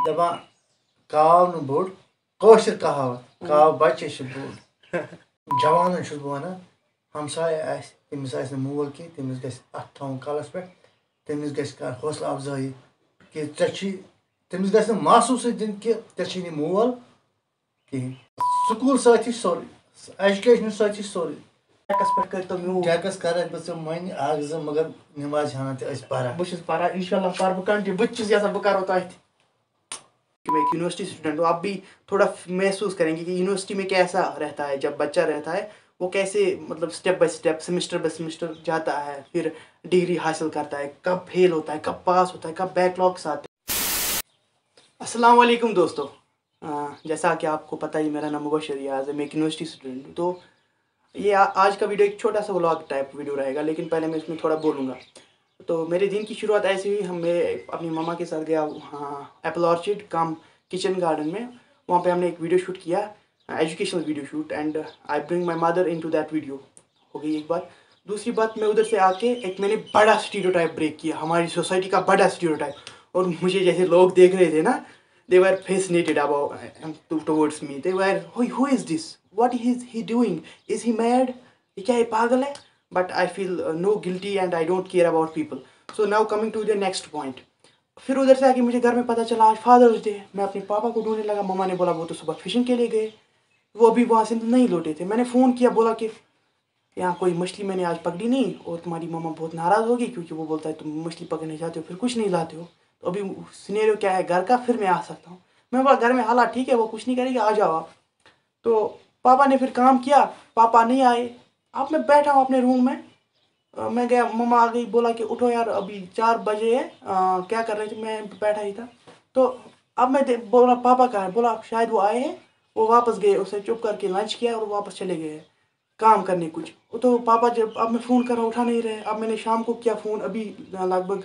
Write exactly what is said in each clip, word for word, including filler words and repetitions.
دَپان، کاو نہٕ بوٚڑ، کٲشِر کہاوت، کاو بَچہِ چھِ بوٚڑ۔ جوانَن چھُس بہٕ وَنان، ہمسایہِ آسہِ، تٔمِس آسہِ نہٕ مول کینٛہہ، تٔمِس گژھِ اَتھٕ تھاوُن کَلَس پٮ۪ٹھ، تٔمِس گژھِ کَرٕنۍ حوصلہٕ اَفزٲیی کہِ ژےٚ چھی، تٔمِس گژھِ نہٕ محسوٗسٕے دیُن کہِ ژےٚ چھی نہٕ مول کِہیٖنۍ۔ سکوٗل سۭتی چھُ سورُے، ایجوکیشنہٕ سۭتی چھُ سورُے۔ ٹیکَس پٮ۪ٹھ کٔرۍتو میوٗٹھ۔ ٹیکَس کَرَے بہٕ ژٕ وۄنۍ اَکھ زٕ، مگر نٮ۪مازِ ہنا تہِ ٲسۍ پَران۔ بہٕ چھُس پَران، اِنشاءاللہ پَرٕ بہٕ کَنٹِنیوٗ۔ بہٕ تہِ چھُس یَژھان بہٕ کَرو تۄہہِ تہِ۔ کہ میں ایک یونیورسٹی اسٹوڈنٹ ہوں، آپ بھی تھوڑا محسوس کریں گے کہ یونیورسٹی میں کیسا رہتا ہے، جب بچہ رہتا ہے وہ کیسے، مطلب، step by step, semester by semester جاتا ہے، پھر ڈگری حاصل کرتا ہے، کب فیل ہوتا ہے، کب پاس ہوتا ہے، کب بیک لاگس آتے ہیں۔ السلام علیکم دوستو، آ، جیسا کہ آپ کو پتہ ہی، میرا نام مبشر ریاض ہے، میں ایک یونیورسٹی اسٹوڈنٹ ہوں۔ تو یہ آ- آج کا ویڈیو ایک چھوٹا سا ولاگ ٹائپ ویڈیو رہے گا، لیکن پہلے میں اس میں تھوڑا بولوں گا۔ تو میرے دن کی شروعات ایسی ہوئی، ہم میں اپنی مما کے ساتھ گیا وہاں ایپل آرچڈ کم کچن گارڈن میں۔ وہاں پہ ہم نے ایک ویڈیو شوٹ کیا، educational video shoot, and I bring my mother into that video۔ ہو گئی ایک بات۔ دوسری بات، میں ادھر سے آ کے ایک میں نے بڑا اسٹیریو ٹائپ بریک کیا، ہماری سوسائٹی کا بڑا اسٹیریو ٹائپ۔ اور مجھے جیسے لوگ دیکھ رہے تھے نا، they were fascinated about, towards me, they were, who is this, what is he doing, is he mad, یہ کیا ہے، پاگل ہے؟ But I feel no guilty and I don't care about people. So now coming to the next point. پھر ادھر سے آ کے مجھے گھر میں پتہ چلا، آج فادرس ڈے۔ میں اپنے پاپا کو ڈھونڈنے لگا، مما نے بولا وہ تو صبح فشنگ کے لیے گئے، وہ ابھی وہاں سے نہیں لوٹے تھے۔ میں نے فون کیا، بولا کہ یہاں کوئی مچھلی میں نے آج پکڑی نہیں اور تمہاری مما بہت ناراض ہوگی، کیونکہ وہ بولتا ہے تم مچھلی پکڑنے جاتے ہو پھر کچھ نہیں لاتے ہو۔ تو ابھی سینیریو کیا ہے گھر کا، پھر میں آ سکتا ہوں۔ میں بولا گھر میں حالات ٹھیک ہے، وہ کچھ نہیں کرے گا، آ جاؤ آپ۔ تو پاپا نے پھر کام کیا، پاپا نہیں آئے۔ اب میں بیٹھا ہوں اپنے روم میں۔ میں گیا، مما آ گئی، بولا کہ اٹھو یار، ابھی چار بجے ہے، کیا کر رہے تھے؟ میں بیٹھا ہی تھا۔ تو اب میں بولا پاپا کہاں ہے؟ بولا شاید وہ آئے ہیں، وہ واپس گئے، اس نے چپ کر کے لنچ کیا اور واپس چلے گئے کام کرنے کچھ۔ تو پاپا جب، اب میں فون کر رہا ہوں، اٹھا نہیں رہے۔ اب میں نے شام کو کیا فون، ابھی لگ بھگ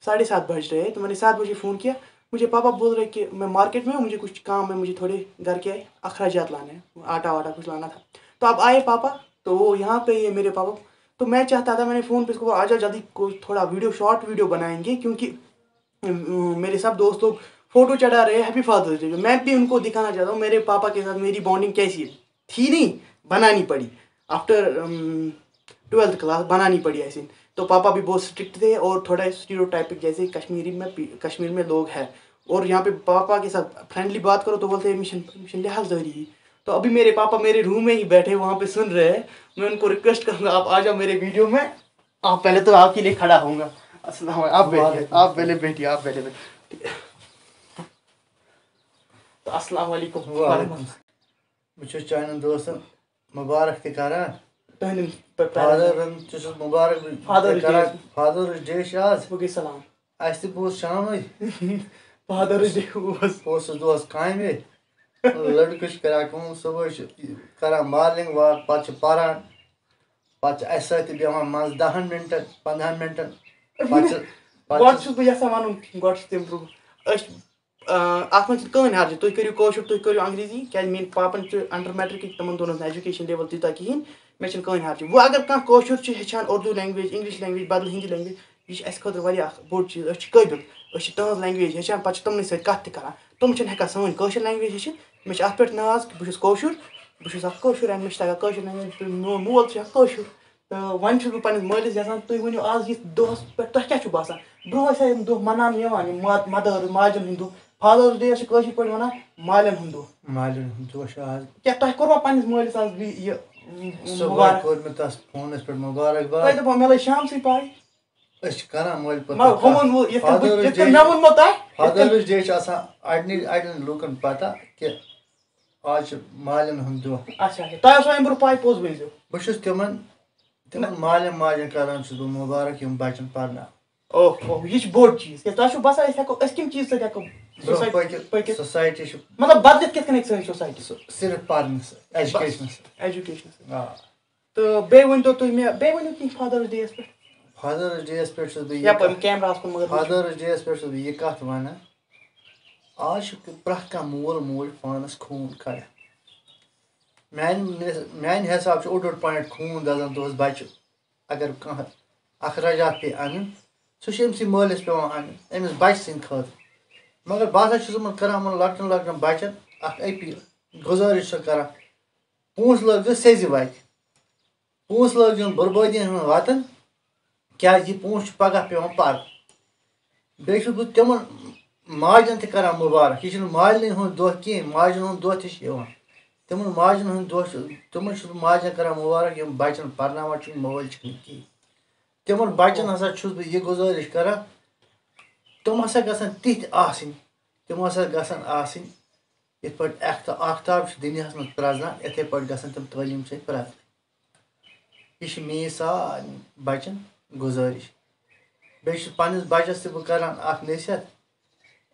ساڑھے سات بج رہے ہیں، تو میں نے سات بجے فون کیا۔ مجھے پاپا بول رہے کہ میں مارکیٹ میں ہوں، مجھے کچھ کام ہے، مجھے تھوڑے گھر کے اخراجات لانے ہیں، آٹا واٹا کچھ لانا تھا۔ تو اب آئے پاپا، تو وہ یہاں پہ ہی ہے میرے پاپا۔ تو میں چاہتا تھا، میں نے فون پہ اس کو بولا، آ جاؤ جلدی، کوئی تھوڑا ویڈیو، شارٹ ویڈیو بنائیں گے، کیونکہ میرے سب دوست لوگ فوٹو چڑھا رہے ہیں ہیپی فادرس ڈے۔ میں بھی ان کو دکھانا چاہتا ہوں میرے پاپا کے ساتھ میری بانڈنگ کیسی ہے۔ تھی نہیں، بنانی پڑی۔ آفٹر ٹویلتھ کلاس بنانی پڑی ایسے۔ تو پاپا بھی بہت اسٹرکٹ تھے اور تھوڑا اسٹیریو ٹائپک، جیسے کشمیری میں، کشمیر میں لوگ ہیں، اور یہاں پہ پاپا کے ساتھ فرینڈلی بات کرو تو بولتے ہیں مشن مشن لحاظ داری۔ تو ابھی میرے پاپا میرے روم میں ہی بیٹھے، وہاں پہ سن رہے ہیں۔ میں ان کو ریکویسٹ کروں گا، آپ آ جاؤ میرے ویڈیو میں۔ آپ پہلے تو آپ کے لیے کھڑا ہوں گا۔ السلام علیکم۔ آپ بیٹھیے، وعلیکم۔ آپ پہلے بیٹھیے، آپ پہلے بیٹھیے۔ تو السلام علیکم۔ وعلیکم۔ بہٕ چھُس چانٮ۪ن دوستن مُبارک تہِ کران۔ تُہنٛدٮ۪ن پہ-، پیرن۔ فادرن تہِ چھُس مُبارک بہٕ Father's Day۔ کران۔ Father's Day چھُ آز۔ وعلیکم السلام۔ اَسہِ تہِ بوٗز شامَے۔ Father's Day اوس۔ بہٕ اوسُس دۄہَس کامہِ۔ لٔڑکہٕ چھِ کران کٲم، صُبحٲے چھِ کران morning walk، پَتہٕ چھِ پَران، پَتہٕ چھِ اَسہِ سۭتۍ تہِ بیٚہوان منٛزٕ دَہَن مِنٹَن، پنٛدہَن مِنٹَن۔ پَتہٕ چھِ، پَتہٕ گۄڈٕ چھِ چھُس بہٕ یَژھان وَنُن، گۄڈٕ چھُس تَمہِ برٛونٛہہ، أسۍ چھِ، آ، اَتھ منٛز چھِنہٕ کٕہٕنۍ حرجہِ، تُہۍ کٔرِو کٲشُر، تُہۍ کٔرِو انگریزی، کیٛازِ میٛٲنۍ پاپَن چھُ under matric، تِمَن دۄن اوس نہٕ education level تیوٗتاہ کِہیٖنۍ۔ مےٚ چھِنہٕ کٕہٕنۍ حرجہِ۔ وۄنۍ اگر کانٛہہ کٲشُر چھُ ہیٚچھان، اُردو language، English language، بدل ہِندی language، یہِ چھِ اَسہِ خٲطرٕ واریاہ اَکھ بوٚڑ چیٖز۔ أسۍ چھِ قٲبِل، أسۍ چھِ تٕہٕنٛز language ہیٚچھان، پَتہٕ چھِ تِمنٕے سۭتۍ کَتھ تہِ کَران۔ تِم چھِنہٕ ہٮ۪کان سٲنۍ کٲشِر language ہیٚچھِتھ۔ مےٚ چھِ اَتھ پٮ۪ٹھ ناز کہِ بہٕ چھُس کٲشُر، بہٕ چھُس اَکھ کٲشُر and مےٚ چھِ تَگان کٲشِر language، میون مول تہِ چھُ اَکھ کٲشُر۔ تہٕ وۄنۍ چھُس بہٕ پنٛنِس مٲلِس یَژھان، تُہۍ ؤنِو آز یِتھ دۄہَس پٮ۪ٹھ تۄہہِ کیٛاہ چھُو باسان؟ برٛونٛہہ ٲسۍ ہا یِم دۄہ مَناونہٕ یِوان، یِم ما-، مَدٲرٕس، ماجَن ہٕنٛدۍ دۄہ، Father's Day چھِ کٲشِر پٲٹھۍ وَنان مالٮ۪ن ہُنٛد دۄہ۔ مالٮ۪ن ہُنٛد دۄہ چھُ آز۔ کیٛاہ تۄہہِ کوٚروا پنٛنِس مٲلِس آز بیٚیہِ یہِ، م، صُبحٲے مُبارک؟ کوٚر مےٚ تَس فونَس پٮ۪ٹھ مُبارک باد۔ تۄہہِ دوٚپوُ، مےٚ لٔج شامسٕے پَے۔ أسۍ چھِ کران مٲلۍ پٲٹھۍ مگر کَتھ۔ ہُمَن ووٚن، یِتھ کٔنۍ بہٕ، Father's یِتھ کٔنۍ Day، مےٚ ووٚنمو تۄہہِ، یِتھ کٔنۍ Father's Day چھِ آسان اَڑنی، اَڑٮ۪ن لوٗکَن پَتہ کہِ آز چھِ مالٮ۪ن ہُنٛد دۄہ۔ اچھا، اچھا، تۄہہِ آسوٕ اَمہِ برٛونٛہہ پَے، پوٚز ؤنۍزیو۔ بہٕ چھُس تِمَن، تِمَن نہ۔ مالٮ۪ن ماجٮ۪ن کران چھُس بہٕ مُبارک، یِم بَچَن پَرناو۔ اوہ، اوہ، یہِ چھُ بوٚڑ چیٖز۔ کیٛازِ تۄہہِ چھُو باسان أسۍ ہٮ۪کو، أسۍ کَمہِ چیٖزٕ سۭتۍ ہٮ۪کو برٛونٛہہ society پٔکِتھ؟ پٔکِتھ؟ Society چھِ مطلب، بدلِتھ کِتھ کٔنۍ ہیٚکہِ سٲنۍ society؟ ص-، صرف پَرنہٕ سۭتۍ، education سۭتۍ۔ Education سۭتۍ۔ آ۔ تہٕ بیٚیہِ ؤنۍتو تُہۍ مےٚ، بیٚیہِ ؤنِو کینٛہہ Father's Day یَس پٮ۪ٹھ۔ Father's Day یَس پٮ۪ٹھ چھُس بہٕ یہِ یَپٲرۍ کَتھ، camera ہَس کُن مگر وٕچھِو۔ Father's Day یَس پٮ۪ٹھ چھُس بہٕ یہِ کَتھ وَنان، آز چھُ پرٛٮ۪تھ کانٛہہ مول موج پانَس خوٗن کَڑان۔ میٛانہِ، میٛانہِ حِساب چھُ اوٚڑ اوٚڑ point خوٗن دَزان دۄہَس بَچہِ۔ اگر کانٛہہ اخراجات پیٚیہِ اَنُن، سُہ چھُ أمسٕے مٲلِس پٮ۪وان اَنُن، أمِس بَچہِ سٕنٛدِ خٲطرٕ۔ مگر بہٕ ہسا چھُس یِمَن کران، یِمَن لۄکٹٮ۪ن لۄکٹٮ۪ن بَچَن اَکھ أپیٖل، گُزٲرِش چھُس کران، پونٛسہٕ لٲگزیو سیٚزِ وَتہِ، پونٛسہٕ لٲگزیو نہٕ بربٲدی ہٕنٛز وَتَن، کیٛازِ یہِ پونٛسہٕ چھُ پَگاہ پٮ۪وان پَرٕ۔ بیٚیہِ چھُس بہٕ تِمَن ماجَن تہِ کران مُبارک، یہِ چھُنہٕ مالنٕے ہُنٛد دۄہ کینٛہہ، ماجَن ہُنٛد دۄہ تہِ چھُ یِوان۔ تِمَن ماجَن ہُنٛد دۄہ چھُ، تِمَن چھُس بہٕ ماجَن کران مُبارک، یِم بَچَن پَرناوان چھِ، یِم مٲلۍ چھِنہٕ کِہیٖنۍ۔ تِمَن بَچَن ہسا چھُس بہٕ یہِ گُزٲرِش کران، تِم ہسا گژھن تِتھۍ آسٕنۍ، تِم ہسا گژھن آسٕنۍ یِتھ پٲٹھۍ اَختہٕ-، آفتاب چھُ دُنیاہَس منٛز پرٛزان، یِتھَے پٲٹھۍ گژھن تِم تعلیٖم سۭتۍ پرٛزٕنۍ۔ یہِ چھِ میٛٲنۍ سارنٕے بَچَن گُزٲرِش۔ بیٚیہِ چھُس پنٛنِس بَچَس تہِ بہٕ کران اَکھ نصیحت،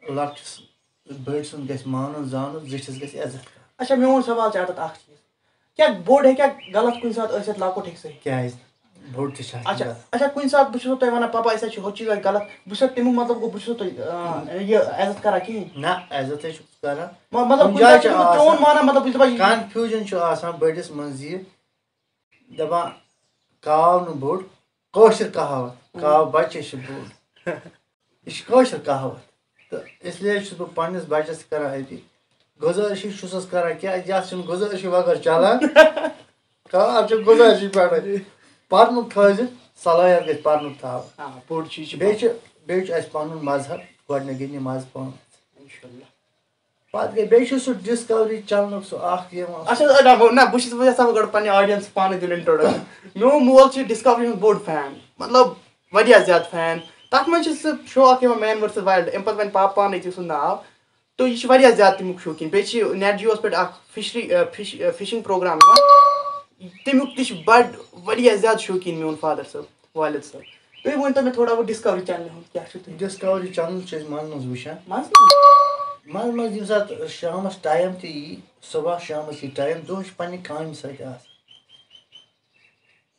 لۄکٹِس بٔڑۍ سُنٛد گژھِ مانُن زانُن، زِٹھِس گژھِ عزت کرُن۔ اچھا، میون سوال چھُ اَتٮ۪تھ اَکھ چیٖز، کیٛاہ بوٚڑ ہیٚکیٛاہ غلط کُنہِ ساتہٕ ٲسِتھ لۄکُٹ ہیٚکہِ صحیح؟ کیٛازِ؟ بوٚڑ تہِ چھُ اَتھ اچھا، غلط۔ اچھا، کُنہِ ساتہٕ بہٕ چھُسو تۄہہِ وَنان، "پاپا، أسۍ حظ چھِ ہُہ چیٖز اَتہِ غلط"، بہٕ چھُسو تَمیُک مطلب گوٚو، بہٕ چھُسو تۄہہِ، آ، یہِ عزت کران کِہیٖنۍ؟ نہ، عزت حظ چھُس کران۔ مہ-، مطلب، کُنہِ کُنہِ جایہِ ساتہٕ چھُ چھُس بہٕ آسان، چون مانان، مطلب، بہٕ چھُس دَپان، یہِ confusion چھُ آسان بٔڑِس منٛز یہِ، دَپان، کاو نہٕ بوٚڑ، کٲشِر کہاوت، ہُم۔ کاو بَچے چھِ بوٚڑ۔ یہِ چھِ کٲشِر کہاوت۔ تہٕ اس لیے چھُس بہٕ پنٛنِس بَچَس تہِ کران أتی۔ گُزٲرِشٕے چھُسَس کران، کیٛازِ یَتھ چھُنہٕ گُزٲرِشٕے بغٲر چلان۔ کار چھُ گُزٲرِشٕے پٮ۪ٹھَے۔ پَرنُک تھٲوزِ، صلٲحیت گژھِ پَرنُک تھاوُن۔ آ، بوٚڑ چیٖز چھُ بیٚیہِ پَرُن۔ چھِ، بیٚیہِ چھُ اَسہِ پَنُن مذہب، گۄڈٕنٮ۪تھ گٔے نٮ۪ماز پانٛژھ۔ اِنشاءاللہ۔ پَتہٕ گٔے، بیٚیہِ چھُ سُہ Discovery channelُک سُہ اَکھ یِوان۔ اچھا، نہ، نہ، بہٕ چھُس، بہٕ یَژھان گۄڈٕ پنٛنہِ audience پانَے دیُن introduction۔ میون مول چھُ Discovery ہُنٛد بوٚڑ fan، مطلب، واریاہ زیادٕ fan۔ تَتھ منٛز چھِ سُہ show اَکھ یِوان Man versus Wild، اَمہِ پَتہٕ وَنہِ پاپہٕ پانَے تہِ سُنٛد ناو۔ تہٕ یہِ چھِ واریاہ زیادٕ تَمیُک شوقیٖن۔ بیٚیہِ چھِ Nat Geoَس پٮ۪ٹھ اَکھ fishery، آ، fish، آ، fishing program یِوان۔ تَمیُک تہِ چھِ بَڑٕ واریاہ زیادٕ شوقیٖن میون father صٲب، والد صٲب۔ تُہۍ ؤنۍتو مےٚ تھوڑا بہت Discovery channelہِ ہُنٛد کیٛاہ چھُ تُہۍ؟ Discovery channel چھِ أسۍ منٛزٕ منٛزٕ وٕچھان۔ منٛزٕ منٛزٕ؟ منٛزٕ منٛزٕ ییٚمہِ ساتہٕ شامَس time تہِ یی، صُبح شامَس یی time، دۄہَس چھِ پنٛنہِ کامہِ سۭتۍ آسان۔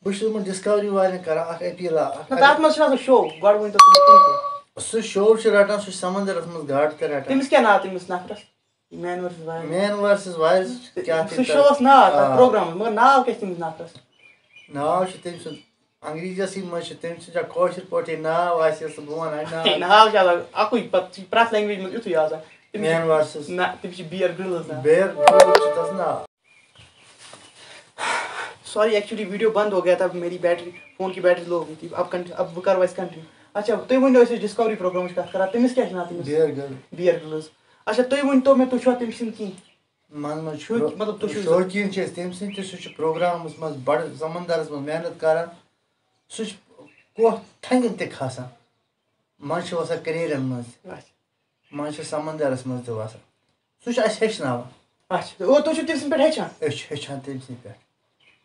بہٕ چھُس یِمَن Discovery والٮ۪ن کران اَکھ اپیٖل اَکھ۔ نہ، تَتھ منٛز چھُنہٕ آسان show، گۄڈٕ ؤنۍتو تُہۍ مےٚ تَمہِ کُے۔ سُہ show چھُ رَٹان، سُہ چھُ سَمندرَس منٛز گاڈٕ تہِ رَٹان۔ تٔمِس کیٛاہ ناو تٔمِس نفرَس؟ Man versus Wild۔ Man versus Wild کیٛاہ سُہ تہِ show-وَس ناو تَتھ آ۔ Programَس، مگر ناو کیٛاہ چھُ تٔمِس نفرَس؟ ناو چھُ تٔمۍ سُنٛد انگریٖزیَسٕے منٛز چھُ، تٔمۍ سُنٛد چھا کٲشِر پٲٹھی ناو آسہِ، سُہ بہٕ وَنہٕ ہا ناو۔ ہے، ناو چھُ آسان اَکُے، پَتہٕ چھِ پرٛٮ۪تھ language منٛز یُتھُے آسان۔ تٔمِس چھِ Man versus۔ نہ، تٔمِس چھِ Bear Grylls ناو۔ Bear Grylls چھُ تَس ناو۔ Sorry, actually video बंद हो गया था, मेरी बैटरी, फोन की बैटरी लो हो गई थी। अब कंटिन्यू, अब वो करवाइस कंटिन्यू। اچھا، تُہۍ ؤنِو اَسہِ Discovery programٕچ کَتھ کَران، تٔمِس کیٛاہ چھِ ناو تٔمِس؟ Bear Grylls۔ Bear Grylls۔ اچھا، تُہۍ ؤنۍتو مےٚ، تُہۍ چھُوا تٔمۍ سٕنٛدۍ کینٛہہ؟ منٛزٕ منٛزٕ چھُ شوق-، pro-، مطلب، تُہۍ چھُو شوقیٖن چھِ أسۍ تٔمۍ سٕنٛدۍ تہِ، سُہ چھُ programَس منٛز بَڑٕ سَمندَرَس منٛز محنت کَران، سُہ چھُ کوہ تھنٛگٮ۪ن تہِ کھسان، منٛزٕ چھُ وَسان کریرَن منٛز، اچھا۔ منٛزٕ چھُ سَمندَرَس منٛز تہِ وَسان۔ سُہ چھُ اَسہِ ہیٚچھناوان۔ اچھا، او، تُہۍ چھِو تٔمۍ سٕنٛدِ پٮ۪ٹھ ہیٚچھان؟ أسۍ چھِ ہیٚچھان تٔمۍ سٕنٛدِ پٮ۪ٹھ۔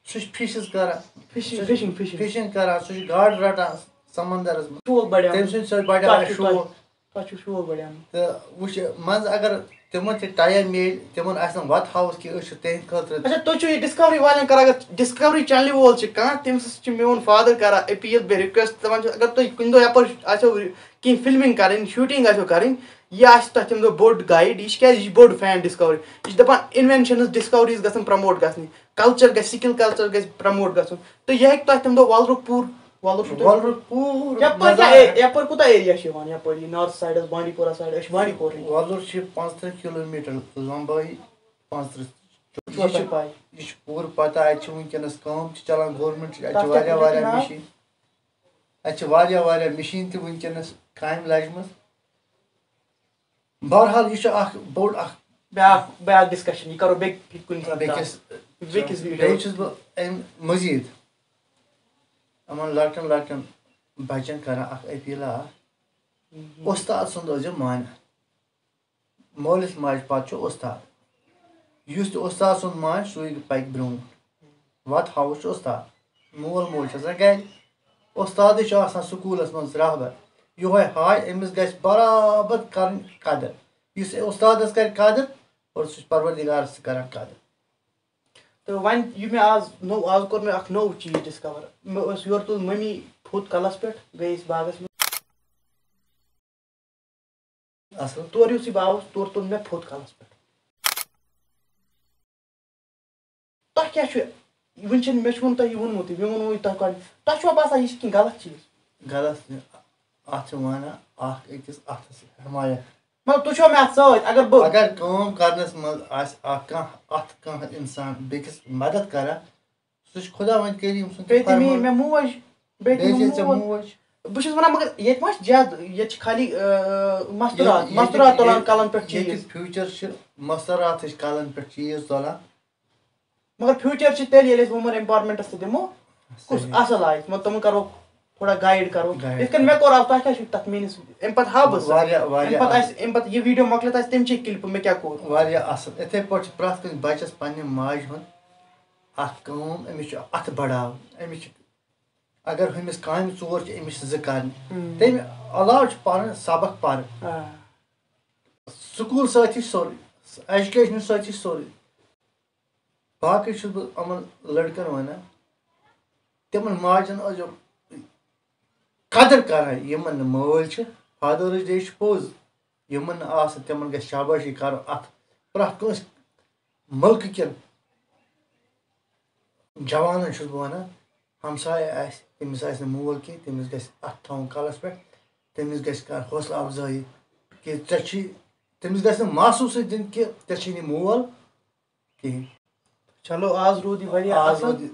سُہ چھُ fishes کران۔ Fishing، سُہ چھُ fishing، fishing۔ Fishing کران، سُہ چھُ گاڈٕ رَٹان سَمندَرَس منٛز۔ شوق بڑیومُت۔ تٔمۍ سٕنٛدِ سۭتۍ بڑیو تۄہہِ اَسہِ چھُو، تۄہہِ، شوق۔ تۄہہِ چھُو شوق بڑیومُت۔ تہٕ وٕچھ، منٛزٕ اگر تِمَن تہِ time میلہِ، تِمَن آسہِ نہٕ وَتہٕ house کینٛہہ، أسۍ چھِ تِہِنٛدِ خٲطرٕ۔ اچھا، تُہۍ چھِو یہِ Discovery والٮ۪ن کران، اگر Discovery channel وول چھِ کانٛہہ، تٔمِس چھِ میون father کران appeal بیٚیہِ request، دَپان چھِ، اگر تُہۍ کُنہِ دۄہ یَپٲرۍ آسیو کینٛہہ filming کَرٕنۍ، shooting آسیو کَرٕنۍ، یہِ آسہِ تۄہہِ تَمہِ دۄہ بوٚڑ guide، یہِ چھِ کیٛازِ، یہِ چھِ بوٚڑ fan Discovery۔ یہِ چھِ دَپان inventions، discoveries گژھن promote گژھنہِ، culture گژھِ، skill culture گژھِ promote گژھُن۔ تہٕ یہِ ہیٚکہِ تۄہہِ تَمہِ دۄہ وۄلرُک پوٗرٕ، وۄلُر چھُ تۄہہِ وۄلرُک پوٗرٕ یَپٲرۍ کیٛاہ نظارٕ۔ اے-، یَپٲرۍ کوٗتاہ area چھُ یِوان یَپٲرۍ، یہِ North sideَس، بانڈی پورہ side، أسۍ چھِ بانڈی پورہٕے۔ وۄلُر چھِ پانٛژترٕٛہ kilometre لمبٲیی، پانٛژترٕٛہ۔ چھُوا یہِ چھِ، تۄہہِ پَے؟ یہِ چھِ پوٗرٕ پَتہ، اَتہِ چھِ وٕنکیٚنَس کٲم تہِ چَلان، government چھِ، اَتہِ تَتھ چھِ کیٛاہ، واریاہ، تَتھ کیٛاہ واریاہ چھُ ناو؟ Machine۔ اَتہِ چھِ واریاہ، واریاہ machine تہِ وٕنکیٚنَس کامہِ لَجمٕژ۔ بہرحال، یہِ چھُ اَکھ بوٚڑ اَکھ بیٛاکھ، بیٛاکھ discussion، یہِ کَرو بیٚکہِ کُنہِ ساتہٕ بیٚکِس، کَتھ۔ بیٚکِس video۔ بیٚیہِ چھُس بہٕ اَمہِ مٔزیٖد یِمَن لۄکٹٮ۪ن لۄکٹٮ۪ن بَچَن کَران اَکھ appeal اَکھ، مہم۔ اُستاد سُنٛد ٲسۍزیو مانان۔ مٲلِس ماجہِ پَتہٕ چھُ اُستاد۔ یُس تہِ اُستاد سُنٛد مانہِ، سُے پَکہِ برٛونٛٹھ۔ وَتہٕ ہاوُس چھُ اُستاد۔ مول موج چھُ آسان گَرِ۔ اُستادٕے چھُ آسان سکوٗلَس منٛز رہبر۔ یِہوٚے ہاے، أمِس گژھِ برابر کَرٕنۍ قدر۔ یُس اُستادَس کَرِ قدر، اور سُہ چھُ پروردگارَس تہِ کَران قدر۔ تہٕ وۄنۍ یہِ مےٚ آز نوٚو، آز کوٚر مےٚ اَکھ نوٚو چیٖز discover۔ مےٚ اوس یورٕ تُل مٔمی پھوٚت کَلَس پٮ۪ٹھ، گٔے أسۍ باغَس منٛز۔ اَصٕل۔ تورٕ یُتھُے بہٕ آوُس، تورٕ تُل مےٚ پھوٚت کَلَس پٮ۪ٹھ۔ تۄہہِ کیٛاہ چھُ؟ وٕنہِ چھِنہٕ، مےٚ چھُ ووٚن تۄہہِ یہِ ووٚنمُتٕے، مےٚ ووٚنوُے تۄہہِ گۄڈٕ۔ تۄہہِ چھُوا باسان، یہِ چھِ کینٛہہ غلط چیٖز؟ غلط نہٕ، اَتھ چھِ وَنان اَکھ أکِس اَتھَس حمایت۔ مطلب تُہۍ چھِوا مےٚ اَتھ سۭتۍ؟ اگر بہٕ اگر کٲم کرنس منٛز آسہِ اکھ کانٛہہ اکھ کانٛہہ انسان بیٚکِس مدد کران، سُہ چھُ خداوند کریم سُنٛد تہِ بیٚیہِ تہِ میٲنۍ فرمان۔ مےٚ موج، بیٚیہِ تہِ بیٚیہِ چھِ میون ژےٚ مول۔ موج۔ بہٕ چھُس وَنان، مگر ییٚتہِ ما چھِ زیادٕ، ییٚتہِ چھِ خالی آ، مستوٗرات، ییٚتہِ- مستوٗرات ییٚتہِ- تُلان کَلَن پٮ۪ٹھ ییٚتہِ چیٖز۔ فیوٗچر چھِ مستوٗراتٕچ کَلَن پٮ۪ٹھ چیٖز تُلان۔ مگر فیوٗچر چھِ تیٚلہِ، ییٚلہِ أسۍ وومن ایمپاورمنٹس تہِ دِمو کُس صحیح۔ اَصٕل آسہِ، مطلب تِمن کَرو تھوڑا گایڈ کَرو۔ گایڈ یِتھ کٔنۍ مےٚ کوٚر آز، تۄہہِ کیٛاہ چھُ تَتھ میٖنِس؟ اَمہِ پَتہٕ ہاو بہٕ سُہ۔ واریاہ- واریاہ اَمہِ پَتہٕ اَصٕل۔ آسہِ، اَمہِ پَتہٕ یہِ ویٖڈیو مۄکلِتھ آسہِ تَمہِ چے کِلپہٕ مےٚ کیٛاہ کوٚر۔ واریاہ اَصٕل۔ یِتھَے پٲٹھۍ چھِ پرٛٮ۪تھ کٲنٛسہِ بَچَس پنٛنہِ ماجہِ ہُنٛد اَکھ کٲم، أمِس چھُ اَتھٕ بَڑاوُن، أمِس چھِ اگر ہُمِس کامہِ ژور چھِ، أمِس چھِ زٕ کَرنہِ۔ ہُم۔ تَمہِ علاوٕ چھُ پَرُن، سبق پَرُن۔ آ۔ سکوٗل سۭتی چھُ سورُے، ایجوکیشنہٕ سۭتی چھُ سورُے۔ باقٕے چھُس بہٕ یِمَن لٔڑکَن وَنان، تِمَن ماجَن ٲسۍزیو قدٕر کَران، یِمَن نہٕ مٲلۍ چھِ۔ فادٲرٕس ڈے چھُ پوٚز، یِمَن نہٕ آسان، تِمَن گژھِ شابٲشی کَرُن اَتھ پرٛٮ۪تھ کٲنٛسہِ مُلکہٕ کٮ۪ن جوانَن چھُس بہٕ وَنان، ہمسایہِ آسہِ، تٔمِس آسہِ نہٕ مول کینٛہہ، تٔمِس گژھِ اَتھٕ تھاوُن کَلَس پٮ۪ٹھ، تٔمِس گژھِ کَرُن حوصلہٕ اَفزٲیی کہِ ژےٚ چھی، تٔمِس گژھِ نہٕ محسوٗسٕے دیُن کہِ ژےٚ چھی نہٕ مول کِہیٖنۍ۔ چلو، آز روٗد یہِ واریاہ آز اَصٕل۔ روٗد یہِ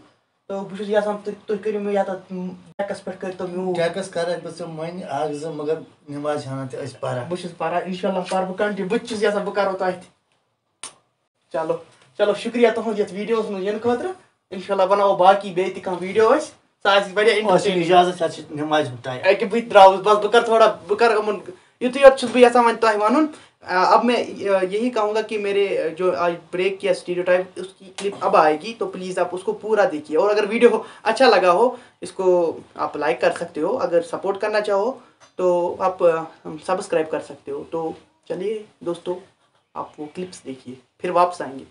تہٕ بہٕ چھُس یَژھان تُہۍ، تُہۍ کٔرِو مےٚ یَتھ ڈٮ۪کَس پٮ۪ٹھ کٔرۍتو میوٗٹھ۔ ڈٮ۪کَس کَرَکھ بہٕ ژٕ وۄنۍ اَکھ زٕ، مگر نٮ۪ماز ہٮ۪نہ تہِ ٲسۍ پَران۔ بہٕ چھُس پَران، اِنشاء اللہ پَرٕ بہٕ کَنٹِنیوٗ۔ بہٕ تہِ چھُس یَژھان بہٕ کَرو تۄہہِ تہِ۔ چلو، چلو، شُکریہ تُہُنٛد یَتھ ویٖڈیوَس منٛز یِنہٕ خٲطرٕ۔ اِنشاء اللہ بَناوو باقٕے بیٚیہِ تہِ کانٛہہ ویٖڈیو أسۍ۔ سُہ آسہِ واریاہ اَسہِ چھُ اِنٹرٛسٹِنٛگ۔ اِجازت، اَسہِ چھِ نٮ۪مازِ ہُنٛد ٹایم۔ اَکہِ بہٕ تہِ درٛاوُس، بَس بہٕ کَرٕ تھوڑا، بہٕ کَرٕ یِمَن، یُتُے یوت چھُس بہٕ یَژھان وۄنۍ تۄہہِ وَنُن۔ آ، اب میں آ، یہی کہوں گا کہ میرے جو آج بریک کیا اسٹیریوٹائپ، اس کی کلپ اب آئے گی، تو پلیز آپ اس کو پورا دیکھیے، اور اگر ویڈیو اچھا لگا ہو، اس کو آپ لائک کر سکتے ہو، اگر سپورٹ کرنا چاہو تو آپ سبسکرائب کر سکتے ہو۔ تو چلیے دوستو، آپ وہ کلپس دیکھیے، پھر واپس آئیں گے۔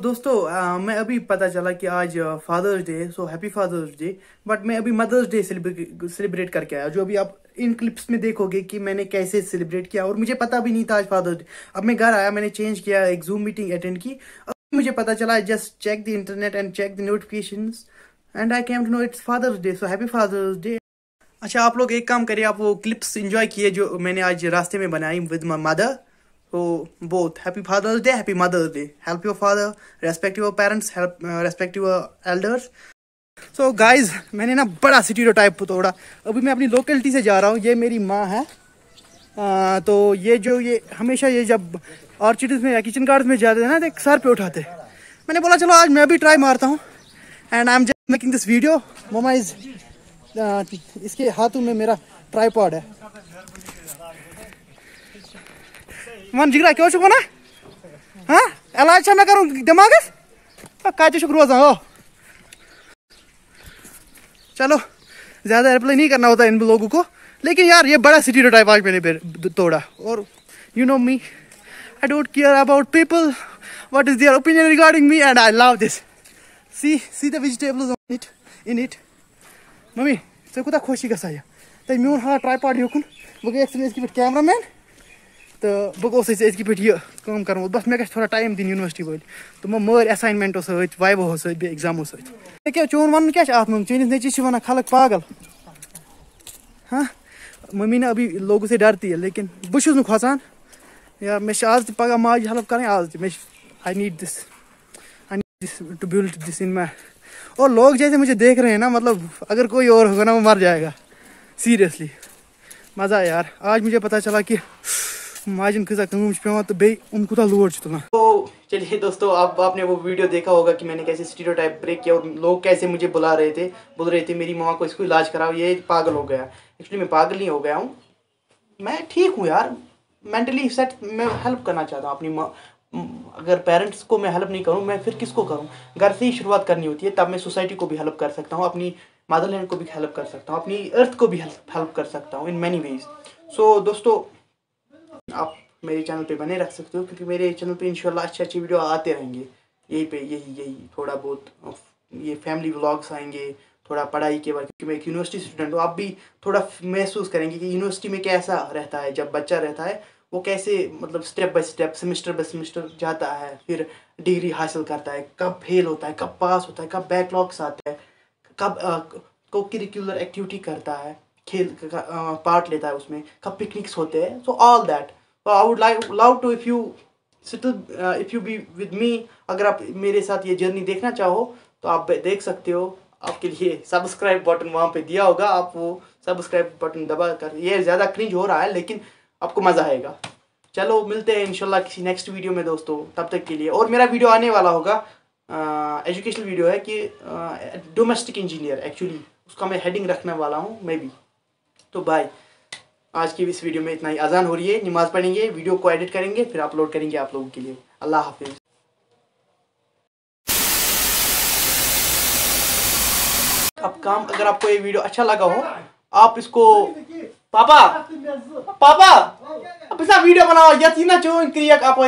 دوستو، آ، میں ابھی پتہ چلا کہ آج father's day, so happy فادرس day. But میں ابھی مدرس ڈے سیلیبریٹ کر کے آیا، جو ابھی آپ ان کلپس میں دیکھو گے کہ میں نے کیسے سیلیبریٹ کیا، اور مجھے پتا بھی نہیں تھا آج فادرس ڈے۔ اب میں گھر آیا، میں نے چینج کیا، ایک زوم میٹنگ اٹینڈ کی، اب مجھے پتا چلا، just check the internet and check the notifications and I came to know it's Father's day, so happy فادرس Day. اچھا، آپ لوگ ایک کام کریے، آپ وہ کلپس انجوائے کیے جو میں نے آج راستے میں بنائی ود مائی مدر۔ تو بہت happy فادرس day, happy mother's day. Help your father, respect your parents, help respect your elders. So guys, میں نے نا بڑا اسٹیریو ٹائپ توڑا۔ ابھی میں اپنی لوکیلٹی سے جا رہا ہوں، یہ میری ماں ہے۔ آ، تو یہ جو یہ ہمیشہ یہ جب آرچڈز میں یا کچن گارڈنز میں جاتے ہیں نا، تو ایک سر پہ اٹھاتے ہیں۔ میں نے بولا چلو آج میں بھی ٹرائی مارتا ہوں، and I am just making this video. Mama is, اس کے ہاتھوں میں میرا ٹرائی پاڈ ہے۔ وَن جِگرا، کیٛاہ چھُکھ وَنان؟ ہاں؟ علاج چھا مےٚ کَرُن دٮ۪ماغَس؟ آ، کَتہِ چھُکھ روزان؟ آ۔ چلو، زیادہ رپلائی نہیں کرنا ہوتا ان لوگوں کو۔ لیکن یار، یہ بڑا اسٹیریوٹائپ آج میں نے بے-، توڑا۔ اور you know me, I don't care about people, what is their opinion regarding me, and I love this. See, see the vegetables on it, in it. Mummy, ژےٚ کوٗتاہ خۄش چھِ گژھان یہِ؟ تہٕ میون ہا ٹرائی پاڈ یوکُن، بہٕ گٔیَس تٔمِس أزکہِ پٮ۪ٹھ کیمرہ مین۔ تہٕ بہٕ گوٚژھ أزۍ أزکہِ پٮ۪ٹھ یہِ کٲم کَرُن وول۔ بَس مےٚ گژھِ تھوڑا ٹایم دِنۍ یونیورسٹی وٲلۍ۔ تِمو مٲرۍ اساینمنٹو سۭتۍ، وایواہو سۭتۍ، بیٚیہِ ایگزامو سۭتۍ۔ ژےٚ کیٛاہ، چون وَنُن کیٛاہ چھُ اَتھ منٛز؟ چٲنِس نیٚچوِس چھِ وَنان خلق پاگل۔ ہاں؟ ممی نے ابھی لوگوں سے ڈرتی ہے، لیکن بہٕ چھُس نہٕ کھۄژان۔ یا مےٚ چھِ آز تہِ پَگاہ ماجہِ ہیلپ کَرٕنۍ، آز تہِ۔ مےٚ چھِ، I need this. I need this to build this in my, اور لوگ جیسے مجھے دیکھ رہے ہیں نا، مطلب اگر کوئی اور ہوگا نا، وہ مر جائے گا۔ سیریسلی۔ مزہ آیا یار، آج مجھے پتا چلا کہ ماجن کۭژاہ کٲم چھِ پٮ۪وان تہٕ بیٚیہِ یِم کوٗتاہ لوڈ چھِ تُلان۔ تو چلیے دوستو، اب آپ نے وہ ویڈیو دیکھا ہوگا کہ میں نے کیسے اسٹیریوٹائپ بریک کیا اور لوگ کیسے مجھے بلا رہے تھے، بول رہے تھے میری ماما کو اس کو علاج کراؤ، یہ پاگل ہو گیا۔ ایکچولی میں پاگل نہیں ہو گیا ہوں، میں ٹھیک ہوں یار، مینٹلی سیٹ۔ میں ہیلپ کرنا چاہتا ہوں اپنی ماں۔ اگر پیرنٹس کو میں ہیلپ نہیں کروں، میں پھر کس کو کروں؟ گھر سے ہی شروعات کرنی ہوتی ہے، تب میں سوسائٹی کو بھی ہیلپ کر سکتا ہوں، اپنی مدر لینڈ کو بھی ہیلپ کر سکتا ہوں، اپنی ارتھ کو بھی ہیلپ کر سکتا ہوں ان مینی ویز۔ سو دوستو، آپ میرے چینل پہ بنے رکھ سکتے ہو، کیونکہ میرے چینل پہ انشاءاللہ اچھے اچھے ویڈیو آتے رہیں گے۔ یہیں پہ یہی یہی تھوڑا بہت یہ فیملی ولاگس آئیں گے، تھوڑا پڑھائی کے بارے، کیونکہ میں ایک یونیورسٹی اسٹوڈنٹ ہوں۔ آپ بھی تھوڑا محسوس کریں گے کہ یونیورسٹٹی میں کیسا رہتا ہے جب بچہ رہتا ہے، وہ کیسے، مطلب، step by step, semester by semester جاتا ہے، پھر ڈگری حاصل کرتا ہے، کب فیل ہوتا ہے، کب پاس ہوتا ہے، کب بیک لاگس آتا ہے، کب کو کریکولر ایکٹیویٹی کرتا ہے، کھیل پارٹ لیتا ہے اس میں، کب پکنکس ہوتے ہیں، so all that. So I would like love to, if you still, uh, if you be with me, अगर आप मेरे साथ ये जर्नी देखना चाहो तो आप देख सकते हो। आपके लिए सब्सक्राइब बटन वहाँ पे दिया होगा, आप वो सब्सक्राइब बटन दबा कर, ये ज़्यादा क्रिंज हो रहा है लेकिन आपको मज़ा आएगा। चलो मिलते हैं इंशाल्लाह किसी नेक्स्ट वीडियो में दोस्तों, तब तक के लिए। और मेरा वीडियो आने वाला होगा एजुकेशनल वीडियो है कि डोमेस्टिक इंजीनियर, एक्चुअली उसका मैं हेडिंग रखने वाला हूँ मैं भी। तो भाई आज की इस वीडियो में इतना ही। अजान हो रही है, नमाज पढ़ेंगे, वीडियो को एडिट करेंगे, फिर अपलोड करेंगे आप लोगों के लिए। अल्लाह हाफिज। अब काम, अगर आपको ये वीडियो अच्छा लगा हो, आप इसको, पापा, पापा, अब इसका वीडियो बनाओ, यह थी ना जो क्रिया आप